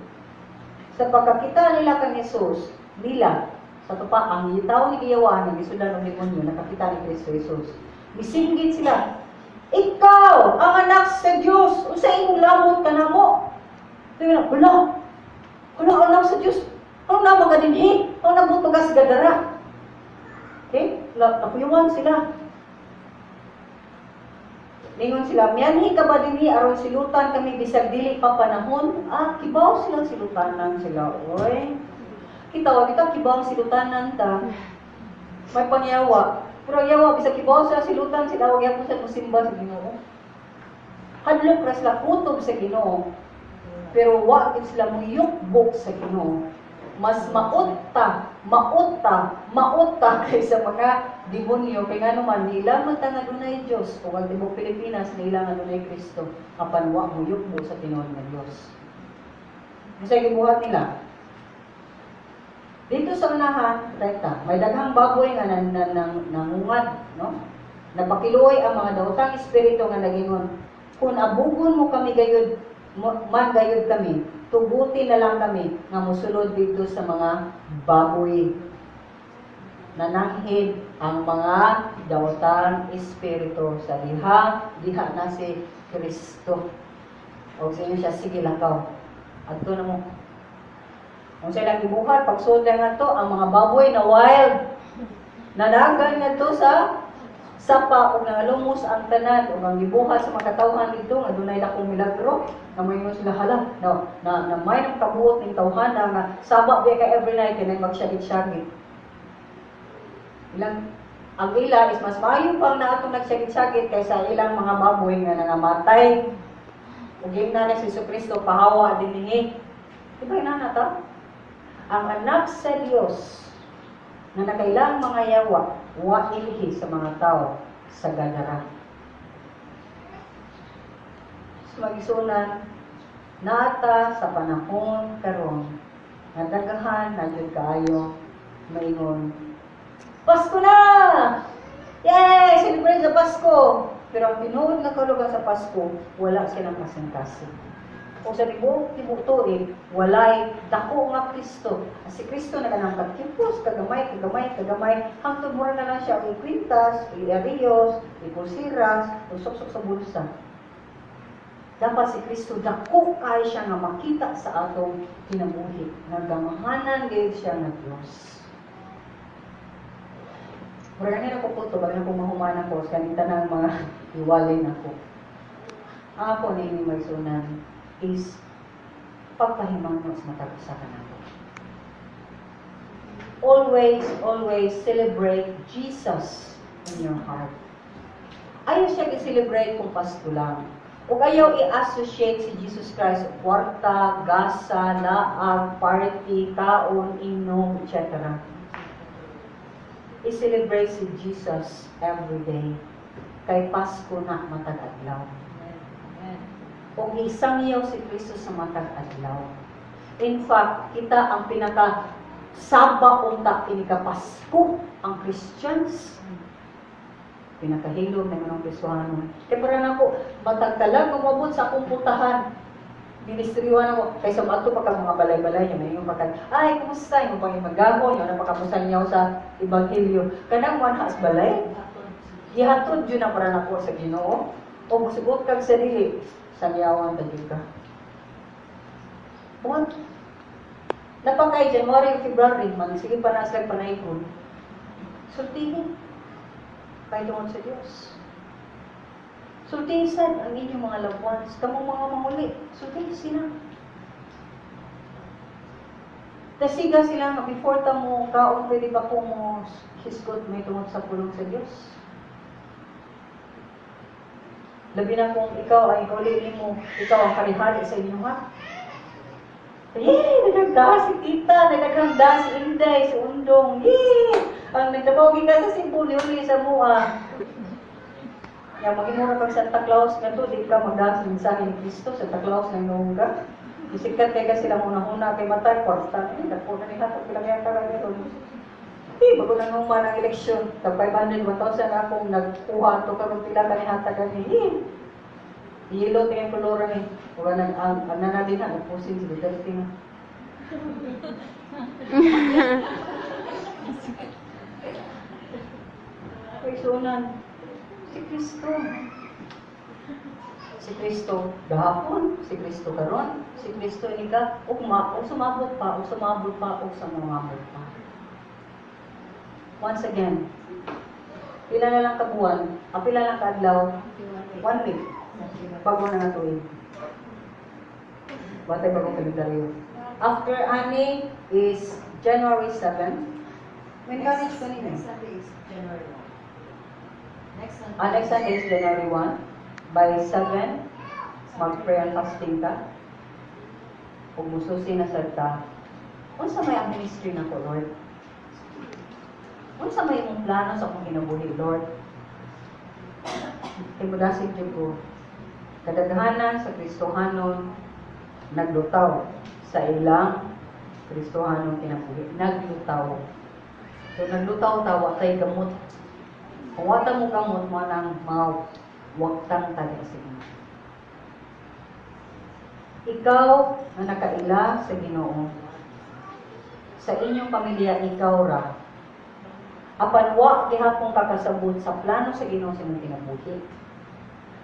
Sa pagkakita nila kang Jesus, nila, sa to pa, ang tawo ni giyawaan, nga gisudan og demonyo, nakakita ni Kristo Jesus. Misinggit sila, "Ikaw, ang anak sa Diyos, unsa imong lamot kanamo?" Sabi na, "Wala, wala anak sa Diyos. Ano na mga dinhi? Ano na buto sa Gadara?" Okay? Napuyuan sila. Ningon sila, "Mianhi ka ba dinhi aron silutan kami bisag dili pa panahon?" Ah, kibaw silang silutanan sila. Oy. Kita, wa kita kibaw silutanan ta. May pangyawa. Pero ang yawa, bisag kibaw sila silutan sila, wag yapon sa musimba sa Ginoo. Hadlok ra sila kutob sa Ginoo. Pero wa gid sila muyukbok sa Ginoo. Mas mautta, mautta, mautta kaysa mga demonyo. Kay ngano man, nila man ta nga dunay Dios o ang tibuok Pilipinas nila nga dunay Kristo apan wa muyukbo sa tinuod nga Dios. Unsa gibuhat nila? Dito sa unahan, rekta, may daghang baboy nga nangungad, no? Napakiluoy ang mga daotang espiritu nga nagingon, "Kung abugon mo kami gayud, man gayud kami, tuguti na lang kami nga mosulod dito sa mga baboy." Nananghid ang mga daotang espiritu sa diha, diha na si Kristo. O sa inyo siya, "Sige, lakaw. Adto na mo." Kung sa ilang gibuhat, pagsulod nga to, ang mga baboy na wild, nadagan nga to sa sapa ug nangalumos ang tanan ug ang gibuhat sa mga katawhan dito nga dunay dakong milagro na moingon sila, "Hala no na, na may nang kabuot ning tawhana nga saba biya ka every night kay magsyagit-syagit." Ilang ang ila is mas maayo pang naatong nagsyagit-syagit kaysa ilang mga baboy nga nangamatay. Ug na si Jesucristo, "Pahawa dinhi." Di ba inana ta? Ang anak sa Dios na nakailang mga yawa, wa ilhi sa mga tao sa Gadara. So, magisunan, nata sa panahon karon nga daghan na jud kaayo maingon, "Pasko na! Yay! Celebrate sa Pasko!" Pero ang tinuod nga kahulugan sa Pasko, wala silang kasing-kasing. O sa tibuok tibuok tuig, walay dako nga Kristo. Ang si Kristo na kanang kagkipos, kagamay, kagamay, kagamay, hangtod mura na lang siya og ikwintas, iariyos, ipulsiras, o suksok sa bulsa. Dapat si Kristo dako kay siya nga makita sa atong kinabuhi, nga gamahanan gayud siya nga Dios. Mura gani ako puto, bagay na mahuman ako, sa kaning tanang mga iwalay nako. Ang ako ni magsunan is pagpahimangno sa matag usa ka nato. Always, always celebrate Jesus in your heart. Ayaw siya i-celebrate kung Pasko lang. Ug ayaw i-associate si Jesus Christ og kwarta, gasa, laag, party, kaon, inom, etc. I-celebrate si Jesus every day. Kay Pasko na matag adlaw. Ug isangyaw si Kristo sa matag adlaw. In fact, kita ang pinaka saba unta inig Pasko ang Christians. Pinakahilom na mga Kristohanon. Kaya para nako, matag kalag umabot sa akong putahan. Ministryuhan ako. Kaysa maadto pa kag mga balay-balay niya, may pa kag, "Ay, kumusta?" Yung pang magahon, yung napakamusta niya sa Ebanghelyo. Kanang one has balay, gihatod yun na para nako sa Ginoo. O musugot kag sa dili, sangyawan ta jud ka. What? Napakay January o February, man, sige pa na sila panaygon. Sultihin. Kay tungod sa Diyos. Sultihin sad ang inyong mga loved ones. Kamong mga manguli, sultihin sila. Tasiga sila nga before ta mo kaon, pwede ba ko mo hisgot may tungod sa pulong sa Diyos? Labi na kung ikaw ay kauli nimo, ikaw ang hari-hari sa inyong ha. Yay! Naganda si tita, nagaganda si Inday, si Undong. Yay! Ang nagtrabaho ka sa Cebu, uli sa mua. Ya, maghimura kag Santa Claus nga to, di ka magdahas mensahe ni Kristo, Santa Claus na noong ka. Isikat kay ka sila una-una kay matay, kwarta, eh, dako na ni hatag pila kaya ka ron. Eh, bago na nung man ang eleksyon, tag 500, 1,000 akong nagkuha to karon pila ka ni hatag ani. Eh, yellow kay kolor ni. Ug nang ang nanadin na nagpusin si Duterte nga. Kay sunan si Kristo. Si Kristo gahapon, si Kristo karon, si Kristo inika ugma o sumabot pa, o sumabot pa, o sumabot pa. Once again, pila na lang ka buwan, ang pila lang ka adlaw, one week, bago na nga tuig. Watay bagong kalendaryo. After ani is January 7. May encourage ko ninyo. Next Sunday is January 1. Next Sunday. Ah, next Sunday is January 1. By 7, mag-prayer and fasting ka. Ug mususi na sad ka. Unsa may ang ministry nako, Lord? Unsa may imong plano sa akong kinabuhi, Lord? Kay mudasig jud ko. Kadaghanan sa Kristohanon naglutaw sa ilang Kristohanon kinabuhi. Naglutaw. So naglutaw ta, wa tay gamot. Kung wata mo gamot mo nang mawaktang ta sa Ginoo. Ikaw nga nakaila sa Ginoo, sa inyong pamilya ikaw ra. Apan wa gihapon kakasabot sa plano sa Ginoo sa imong kinabuhi.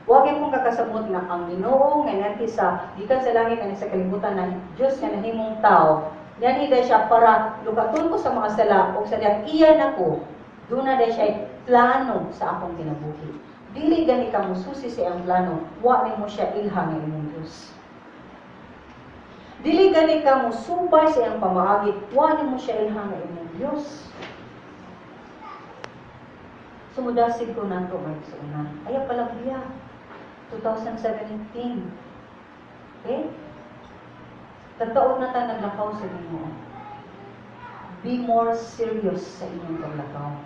Wa gyapon kakasabot nga ang Ginoo nga nanti sa gikan sa langit ani sa kalibutan na Dios nga nahimong tao. Nianhi day siya para lukaton ko sa mga sala ug sa diyang iya nako. Duna day siya plano sa akong kinabuhi. Dili gani ka mususi sa iyang plano, wa nimo siya ilha nga imong Dios. Dili gani ka musubay sa iyang pamaagi, wa nimo siya ilha nga imong Dios. Sumudasig ko nato mga igsuonan. Ayaw palagbiya. 2017. Okay? Tagtaon na ta naglakaw sa Ginoo. Be more serious sa inyong paglakaw.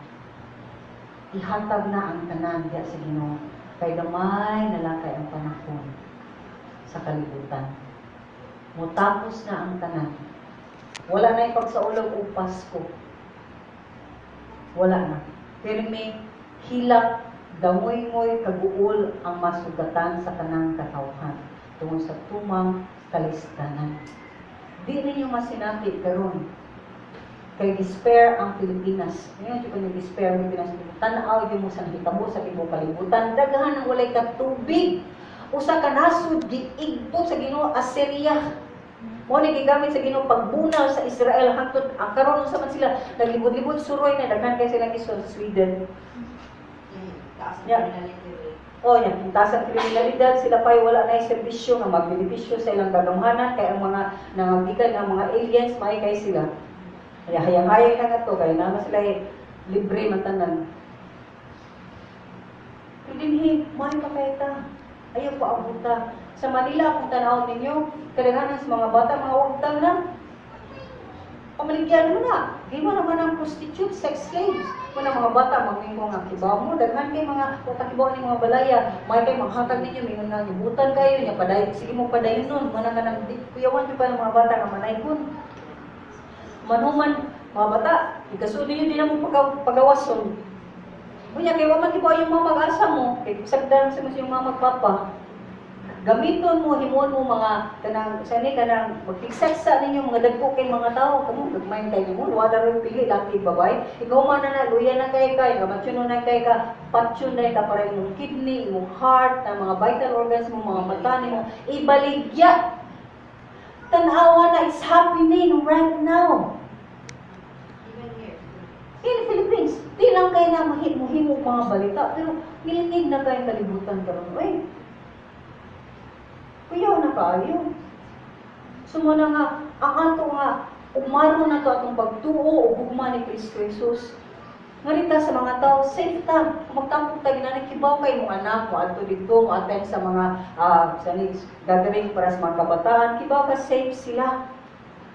Ihatag na ang tanan diya sa Ginoo. Kay gamay na lang kay ang panahon sa kalibutan. Mutapos na ang tanan. Wala na ipagsaulog og Pasko. Wala na. Pirmi hilak, dangoy-ngoy, kaguol ang masugatan sa kanang katawhan tungod sa tumang kalistanan. Di ninyo masinati karon kay despair ang Pilipinas. Ngayon, di ko ni despair ang Pilipinas. Tanaw yun mo sa nahitabo sa tibuok kalibutan. Daghan ang walay katubig. Usa ka nasod giigpot sa Ginoo, Assyria. Mo ni gigamit sa Ginoo pagbunal sa Israel hangtod ang karon unsa man sila naglibot-libot suroy na daghan kay sila gisulod sa Sweden. Taas ang criminality rate. Oh, yan, taas ang kriminalidad, sila pa'y wala na serbisyo nga magbenepisyo sa ilang kagamhanan kay ang mga nangagikan ang mga aliens may kay sila. Kaya hayang-hayang na nga to, kaya naman sila libre man tanan. Pero dinhi, may pa kay ta. Ayaw paabuta. Sa Manila, kung tanawon ninyo, kadaghanan sa mga bata, mga utang na. Pamaligyan mo na. Di mo naman ang prostitute, sex slaves. Kung ang mga bata, magmingo nga kibaw mo, daghan kay mga kibaw ni mga balaya, may kay maghatag ninyo, mingon nga gibutan kayo, nya padayon, sige mo padayon nun, mana ka nang kuyawan pa ng mga bata nga manaykon. Manuman, mga bata, ikasulod ninyo, di na mo pagawason. Unya, kay wa man kibaw yung mga mag-asa mo, kay sagdan sa mo yung mga magpapa. Gamiton mo, himuon mo mga kanang sani kanang magtigseksa ninyo mga dagko kay mga tao, kamo gagmay kay nimo, wala ron pili laki babay. Ikaw man na na luya na kay kay, gamatyon na kay ka, patyon na ka para imong kidney, imong heart, na mga vital organs mo, mga mata nimo, ibaligya. Tan-awa na, it's happening right now. Even here. In the Philippines, di lang kay na mahimo mga balita, pero nilingig na kay kalibutan karon. Uy, kuyaw na kaayo. So mo na nga, ang ato nga, umaro na to atong pagtuo o gugma ni Kristo Jesus. Ngarita sa mga tao, safe ta. Kung magtampok ta, ginanakibaw kay mong anak, mo adto dito, mo attend sa mga sa gathering para sa mga kabataan, kibaw ka safe sila.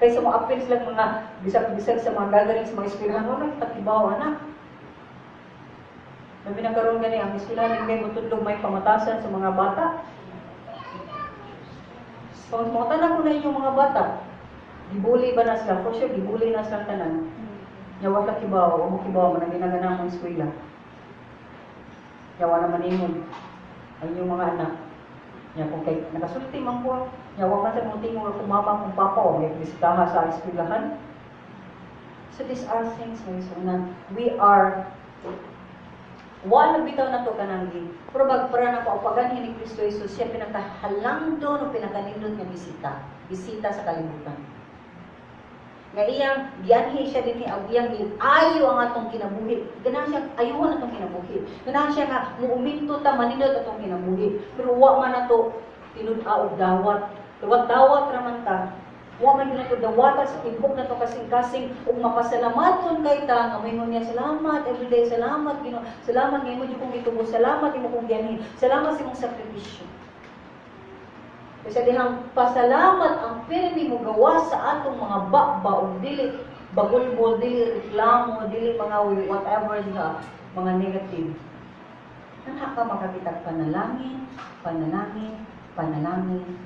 Kaysa mo apil sila mga bisag-bisag sa mga gathering sa mga eskwelahan, wala kita kibaw anak. Labi na karon gani ang eskwelahan kay motudlog may pamatasan sa mga bata. Kung mga tanan ko na inyong mga bata, gibuli ba na sila? For sure, gibuli na silang tanan. Nya wa ka kibaw, o mo kibaw man ang ginagana mong eskwela. Nya wa naman ingon ang inyong mga anak. Nya kung kay nakasulti man ko, nya wa man sa mo tingog kung mama kung papa o may bisitaha sa eskwelahan. So these are things, mga sunan. We are wala bitaw na to kanang gi. Pero bag para na ko ang paganhi ni Kristo Jesus, siya pinakahalangdon o pinakanindot nga bisita. Bisita sa kalibutan. Nga iyang gianhi siya dinhi ang iyang giayo ang atong kinabuhi. Ganahan siya ayuhon atong kinabuhi. Ganahan siya nga muuminto ta manindot atong kinabuhi. Pero wa man nato tinud-a og dawat. Dawat-dawat ra man ta. Wa man gyud nato dawata sa tibok nato kasing-kasing ug mapasalamaton kay ta nga moingon niya salamat everyday, salamat Ginoo, salamat nga imo jud kong gitubo, salamat imo kong gianhi, salamat sa imong sakripisyo. Kasi dihang pasalamat ang pirmi mo gawa sa atong mga baba ug dili bagulbol, dili reklamo, dili mga whatever nga mga negative. Nanha ka makakita panalangin, panalangin, panalangin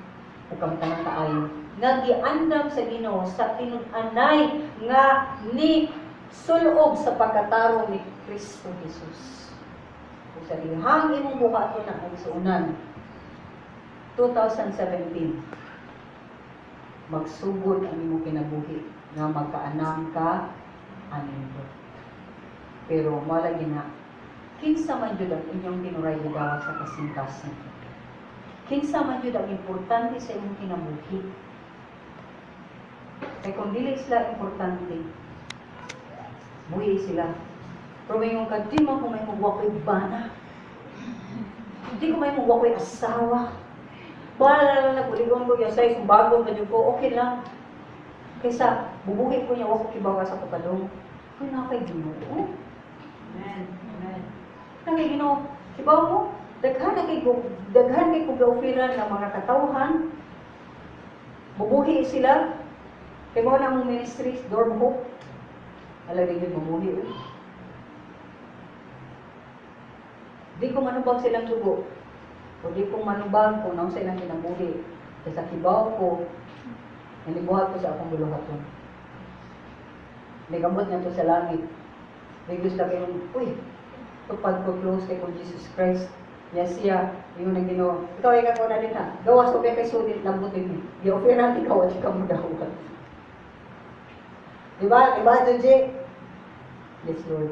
ug kang tanan kaayo nga giandam sa Ginoo sa tinud-anay nga ni sulob sa pagkatarong ni Kristo Jesus. Ug sa dihang imong buhaton na ang isuunan 2017, magsugod ang imong kinabuhi nga magkaanam ka anindot. Pero malagi na kinsa man jud ang inyong tinuray gidawat sa kasing-kasing. Kinsa man jud ang importante sa imong kinabuhi. Kay kung dili sila importante, buhi sila. Pero may ka, di man ko may magwakoy bana. Di ko may magwakoy asawa. Wala lang nag-uligon ko, yasay, sumbagon pa ko, okay lang. Kaysa, bubuhi ko niya, wako kibawa sa kapadong. Kung na kay Ginoo. Amen. Amen. Na kay Ginoo, kibaw mo, daghan kay kugaufiran ng mga katawhan. Bubuhi sila. Kay mo na mong ministries, Dorm Hope. Alagay yun, mamuhi. Eh. Di ko manubag silang dugo. O di ko manubag kung naunsa ilang kinabuhi. Kaysa kibaw ko, nalibuhat ko sa akong buluhaton. Nagabot niya to sa langit. May gusto kayong, uy, tupad ko close kay kong Jesus Christ. Yes siya, yun ang Ginoo. Ikaw ay kako na din ha. Gawas ko kay sulit lambutin ni. Gi-offeran ikaw at ikaw mo dawat. Diba? Diba, Junji? Yes, Lord.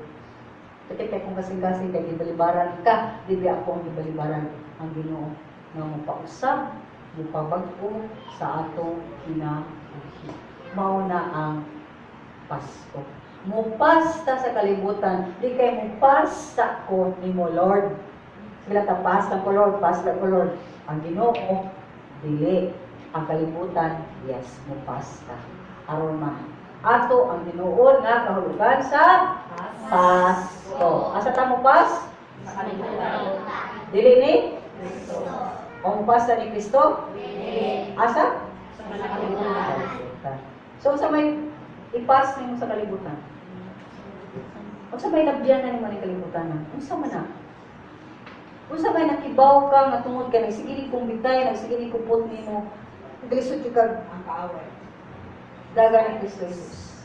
Kasi kay kung kasing-kasing kay gibalibaran ka, di ba ako ang gibalibaran ang Ginoo nga mopausab, mopabag-o sa atong kinabuhi. Mao na ang Pasko. Mupasta sa kalibutan, di kay mupasta ko nimo, Lord. Sila ta pasta ko, Lord, pasta ko, Lord. Ang Ginoo, dili. Ang kalibutan, yes, mupasta. Aron ma ato ang Ginoo nga kahulugan sa Pasko. Asa ta mo pas? Sa kalibutan. Dili ni? Kristo. O mupasa ni Kristo? Asa? Sa kalibutan. So, sa may ipas nimo sa kalibutan? Unsa may nabyan na nimo ni kalibutan na? Unsa man na? Unsa may nakibaw ka nga tungod ka nagsige ni kong bitay, nagsige ni kupot nimo, glisod jud kag Ang kaaway. daga ni Kristo Jesus.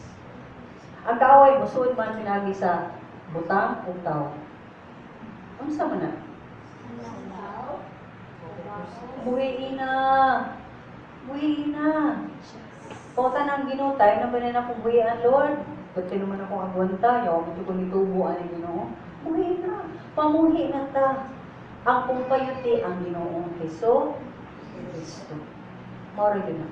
Ang kaaway mosuod man pinagi sa butang ug tawo. Unsa man na? Buhiin na. Buhiin na. Pautan ang Ginoo, tayo na ba na akong buhian, Lord? Ba't naman akong agwanta? Yaw, ito ko nitubo ang Ginoo. Buhiin na. Pamuhi na ta. Ang kumpayuti ang Ginoong Heso Kristo. Mao ra gyud na.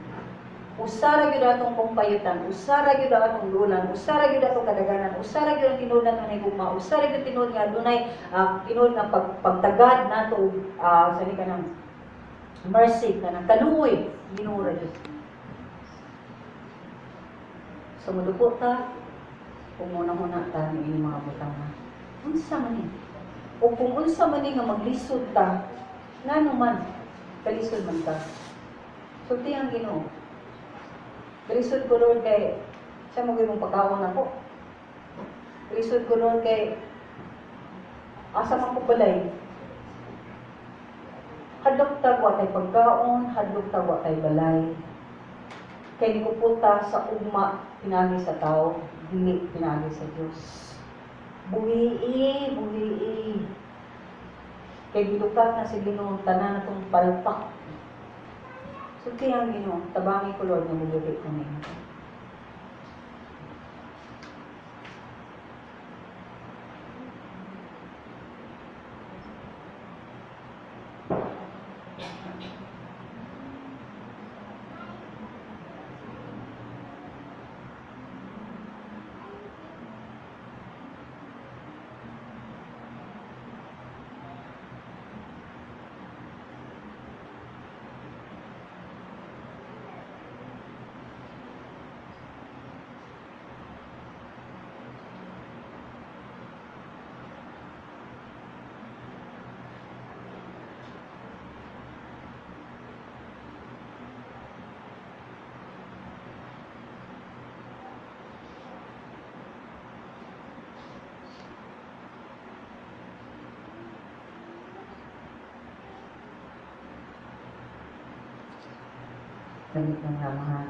Usara gyud atong kumpayutan, usara gyud atong lulan, usara gyud atong kadaganan, usara gyud ang tinuod nato na gugma, usara gyud tinuod nga dunay tinuod nga pagtagad nato sa ni kanang mercy kanang kaluoy, Ginoo ra gyud. So muduko ta kung muna-huna ta ni ini mga butang na. Unsa man ni? O kung unsa man ni nga maglisod ta, ngano man kalisod man ta. Sulti ang Ginoo. Kalisod ko, Lord, kay siya mo mong pagkaon ako. Kalisod ko, Lord, kay asa man ko balay. Hadlok ta wa tay pagkaon, hadlok ta wa tay balay. Kay nikuputa sa ugma pinagi sa tao, dili pinagi sa Dios. Buhii, buhii. Kay gilukat na sa Ginoo tanan natong palpak. Sulti ang Ginoo, tabangi ko, Lord, nga mubuhi ko ninyo. Langit ng Amahan.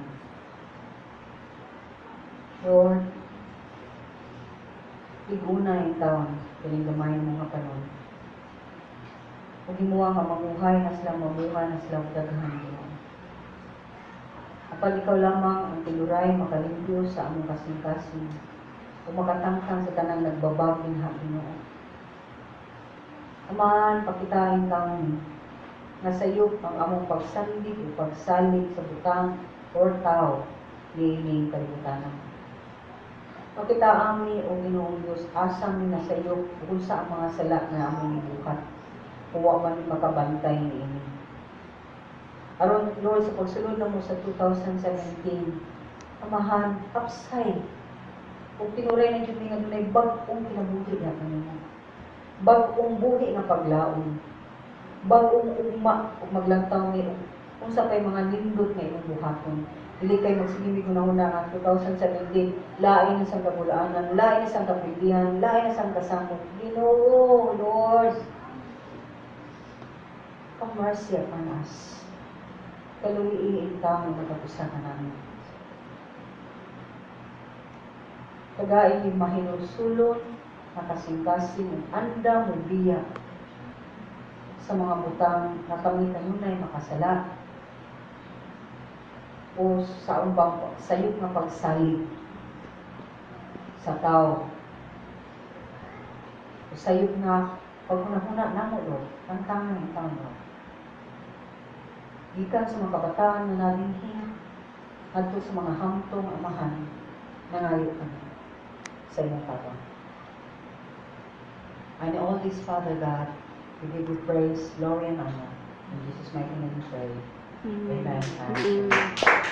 Lord, iguna yung taon, kining gamay mo nga panon. Ug himuha nga mamuhay na silang mabuha na silang daghan, Ginoo. Apan ikaw lamang ang tinuray makalimpyo sa among kasing-kasing ug makatangtang sa tanang nagbabag dinha, Ginoo. Amahan, pakitain taon nga sayop ang among pagsandig o pagsalig sa butang or tao niining kalibutan. Pakita ami o Ginoong Diyos, asa mi nasayop ug unsa ang mga sala nga among gibuhat. Wa man mi makabantay niini. Aron, Lord, sa pagsulod namo sa 2017, Amahan, hapsay. Ug tinuray na jud mi nga dunay bag-ong kinabuhi na kanimo. Bag-ong buhi nga paglaom. Bag-ong ugma ug maglantaw ni unsa pay mga nindot nga imong buhaton. Dili kay magsige mi hunahuna nga 2017 lain na sang kabulaanan, lain na sang kapildihan, lain na sang kasamot. Ginoo, Lord, have mercy upon us. Kaluwi in taon matapusan na namin. Tagain yung mahinulsulon, makasing-kasing, anda mo biya sa mga butang na kami kanunay makasala o sa umbang sayop nga pagsalig sa tao o sayop nga paghuna-huna namo, Lord, tangtangan ang tao, Lord. Gikan sa mga kabataan na nabinhi adto sa mga hamtong amahan, nangayo kami sa imong tabang. And all this, Father God, we give you praise, glory, and honor. In Jesus' mighty name we pray. Amen. Amen.